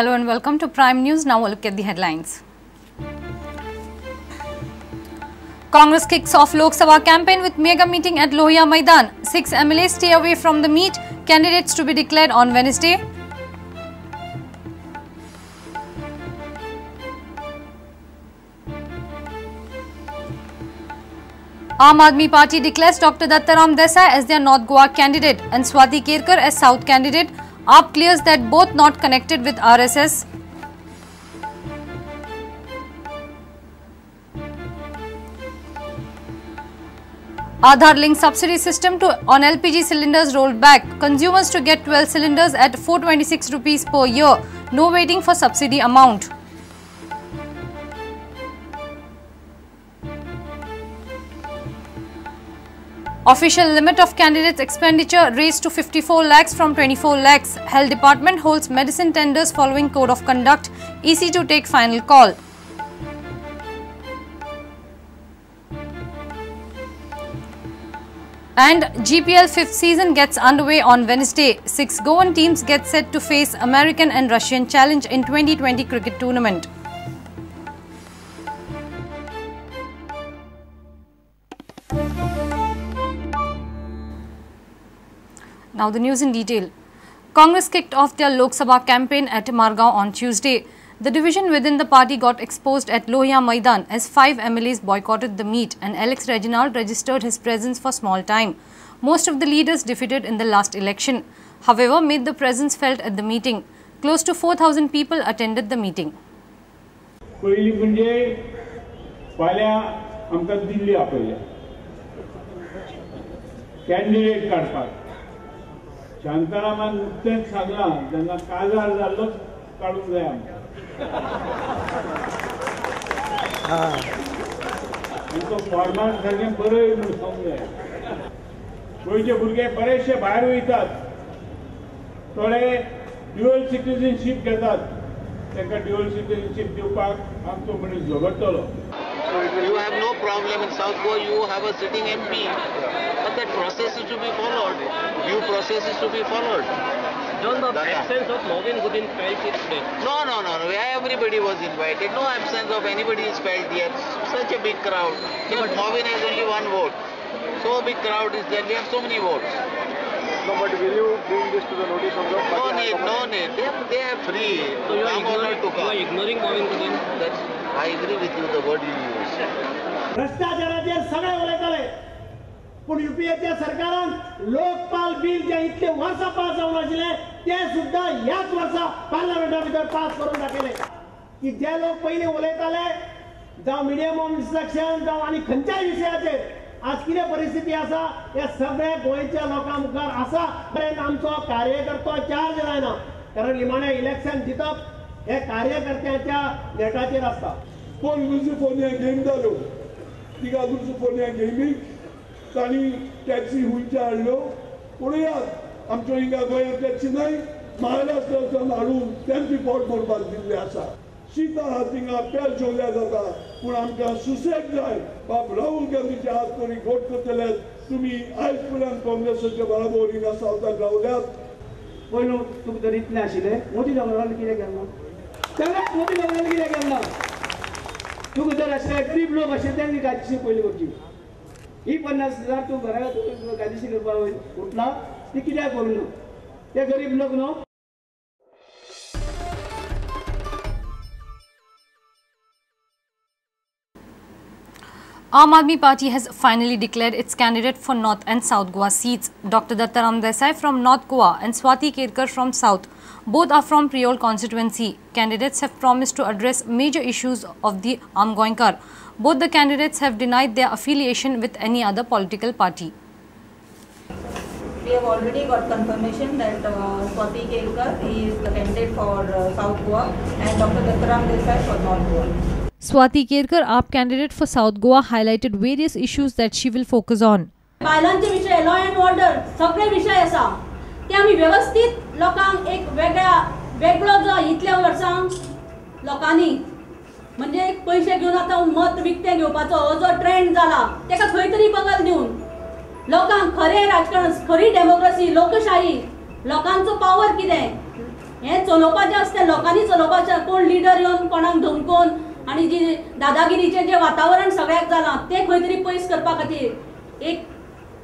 Hello and welcome to Prime News. Now a look at the headlines. Congress kicks off Lok Sabha campaign with mega meeting at Lohia Maidan. 6 MLAs stay away from the meet. Candidates to be declared on Wednesday. Aam Aadmi Party declares Dr. Dattaram Desai as their North Goa candidate and Swati Kerkar as South candidate. AAP clears that both not connected with RSS. Aadhaar linked subsidy system on LPG cylinders rolled back. Consumers to get 12 cylinders at 426 rupees per year. No waiting for subsidy amount. Official limit of candidates expenditure raised to 54 lakhs from 24 lakhs. Health Department holds medicine tenders following code of conduct. EC to take final call. And GPL 5th season gets underway on Wednesday. 6 Goan teams get set to face American and Russian challenge in 2020 cricket tournament. Now the news in detail. Congress kicked off their Lok Sabha campaign at Margao on Tuesday. The division within the party got exposed at Lohia Maidan as 5 MLAs boycotted the meet and Alex Reginald registered his presence for small time. Most of the leaders defeated in the last election, however, made the presence felt at the meeting. Close to 4,000 people attended the meeting. पहिली म्हणजे फाल्यां आमकां दिल्ली आपयल्या candidate काडपाक. शांतारामान नुकतेंच सांगलां जेन्ना काजार जाल्लोच काडूंक जाय आमकां. आनी तो फॉर्माट सारकें बरय म्हूण सांगूंक जाय. गोंयचे भुरगे बरेचशे भायर वयतात, थोडे ड्युअल सिटीजनशीप घेतात, तांकां ड्युअल सिटीजनशीप दिवपाक आमचो मनीस झगडटलो. You have no problem in South Goa, you have a sitting MP. But that process is to be followed. Due process is to be followed. John, the absence of Mauvin Godinho felt it today. No. Everybody was invited. No absence of anybody is felt here. Such a big crowd. But Mauvin has only one vote. So big crowd is there. We have so many votes. No, but will you bring this to the notice of the party? No need. They are free. So you are ignoring Mauvin Godinho? That's, I agree with you, the word you use. भ्रष्टाचाराचेर सगळे उलयताले पूण युपीएच्या सरकारान Lokpal bill जे इतले वर्सां pass जावन आशिल्लें तें सुद्दां ह्याच वर्सा पार्लमेंटा भितर पास करून दाखयलें की जे लोक पयलीं उलयताले जावं मिडियम ऑफ इन्स्ट्रक्शन जावं आनी खंयच्याय विशयाचेर आज कितें परिस्थिती आसा हे सगळे गोंयच्या लोकां मुखार आसा. पर्यंत आमचो कार्यकर्तो चार्ज जायना कारण निमाणें इलेक्शन जितप हे कार्यकर्त्यांच्या नेटाचेर आसता. कोण लुझिफोनिया गेम जाल्यो तिगा लुझिफोनिया गेमीक तांणी टॅक्सी हुंयचे हाडल्यो पळयात आमच्यो हिंगा गोंयांत टॅक्सी न्हय महाराष्ट्राच्यान हाडून तांची पोट भरपाक दिल्ली आसा. शीत आहा थिंगा पेल जेवल्या जाता पूण आमकां सुसेग जाय. बाब राहुल गांधीचे हात कोणी घोट करतले तुमी आयज पर्यंत काँग्रेसाच्या बराबर हिंगा सावथाक रावल्यात. पयलू तुका जर इतलें आशिल्लें मोदी गव्हर्नरान कितें केलें तेन्ना मोदी गव्हर्नरान कितें केलें ना तुका जर आशिल्ले गरीब लोक आशिल्ले तांणी कायदेशीर पयली करची. ही 50,000 तूं घरा तूं कायदेशीर करपाक उठला ती कित्याक करूं ना ते गरीब लोक न्हू. Aam Aadmi Party has finally declared its candidate for North and South Goa seats. Dr. Dattaram Desai from North Goa and Swati Kerkar from South. Both are from Priol constituency. Candidates have promised to address major issues of the Aam Goenkar. Both the candidates have denied their affiliation with any other political party. We have already got confirmation that Swati Kerkar is the candidate for South Goa and Dr. Dattaram Desai for North Goa. Swati Kerkar, AAP candidate for South Goa, highlighted various issues that she will focus on. बायलांचे विषय, law and order सगळे विषय आसा ते आमी व्यवस्थीत लोकांक एक वेगळ्या वेगळो जो इतल्या वर्सां लोकांनी म्हणजे पयशे घेवन आतां मत विकतें घेवपाचो हो जो ट्रेंड जाला तेका खंय तरी बगल दिवन लोकांक खरें राजकारण, खरी डेमोक्रेसी, लोकशाही, लोकांचो पावर कितें, हें चलोवपाचें आसता, लोकांनी चलोवपाचें. कोण लिडर येवन कोणाक धमकोवन आनी जी दादागिरीचें जें वातावरण सगळ्याक जालां तें खंय तरी पयस करपा खातीर एक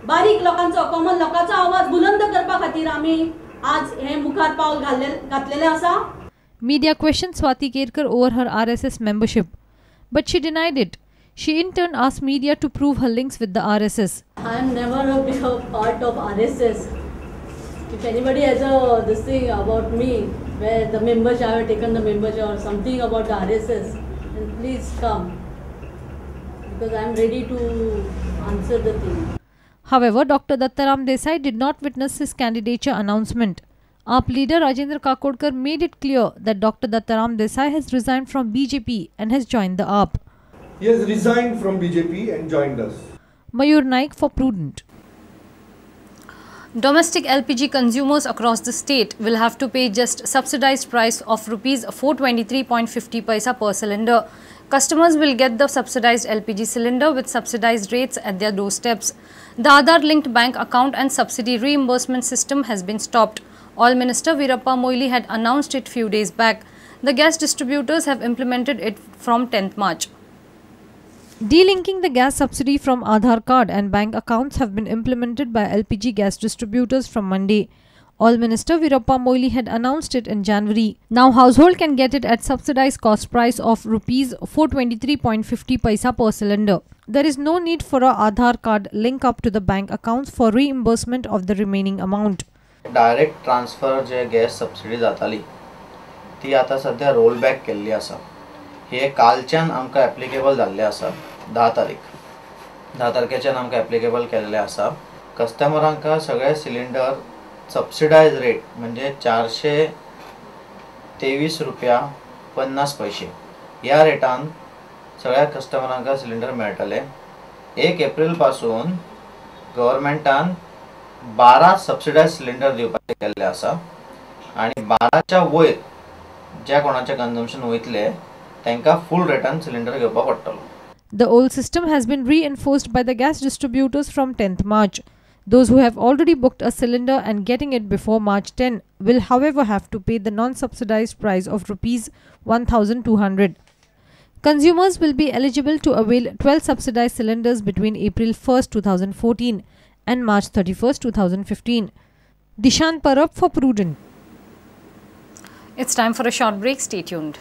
बारीक लोकांचो कॉमन लोकांचो आवाज बुलंद करपा खातीर आमी आज हें मुखार पावल घातलेलें आसा. Media questioned Swati Kerkar over her RSS membership, but she denied it. She in turn asked media to prove her links with the RSS. I am never a part of RSS. If anybody has a this thing about me, where the membership, I have taken the membership or something about the RSS, then please come, because I am ready to answer the thing. However, Dr. Dattaram Desai did not witness his candidature announcement. AAP leader Rajendra Kakodkar made it clear that Dr. Dattaram Desai has resigned from BJP and has joined the AAP. He has resigned from BJP and joined us. Mayur Naik for Prudent. Domestic LPG consumers across the state will have to pay just subsidized price of rupees 423.50 paisa per cylinder. Customers will get the subsidized LPG cylinder with subsidized rates at their doorsteps. The Aadhaar-linked bank account and subsidy reimbursement system has been stopped. Oil Minister Veerappa Moily had announced it few days back. The gas distributors have implemented it from 10th March. Delinking the gas subsidy from Aadhaar card and bank accounts have been implemented by LPG gas distributors from Monday. Oil Minister Veerappa Moily had announced it in January. Now household can get it at subsidized cost price of rupees 423.50 paisa per cylinder. There is no need for a Aadhaar card link up to the bank accounts for reimbursement of the remaining amount. Direct transfer J gas subsidy जाताली ती आता सध्या role back केल्ली आसा. हे कालच्यान आमकां applicable जाल्ले आसा. 10 तारखेच्यान आमकां एप्लिकेबल केल्ले आसा. कस्टमरांक सगळे सिलिंडर सबसिडायज रेट म्हणजे 423 रुपया 50 पैसे ह्या रेटान सगळ्या कस्टमरांक सिलिंडर मेळटले. 1 एप्रिल पासून गव्हर्मेंटान 12 सबसिडायज सिलिंडर दिवपाचे केल्ले आसा आनी 12च्या वयर ज्या कोणाचे कन्जम्पशन वयतले तांकां फूल रेटान सिलिंडर घेवपाक पडटलो. The old system has been reinforced by the gas distributors from 10th March. Those who have already booked a cylinder and getting it before March 10 will however have to pay the non-subsidized price of rupees 1,200. Consumers will be eligible to avail 12 subsidized cylinders between April 1st, 2014 and March 31st, 2015. Dishan Parab for Prudent. It's time for a short break. Stay tuned.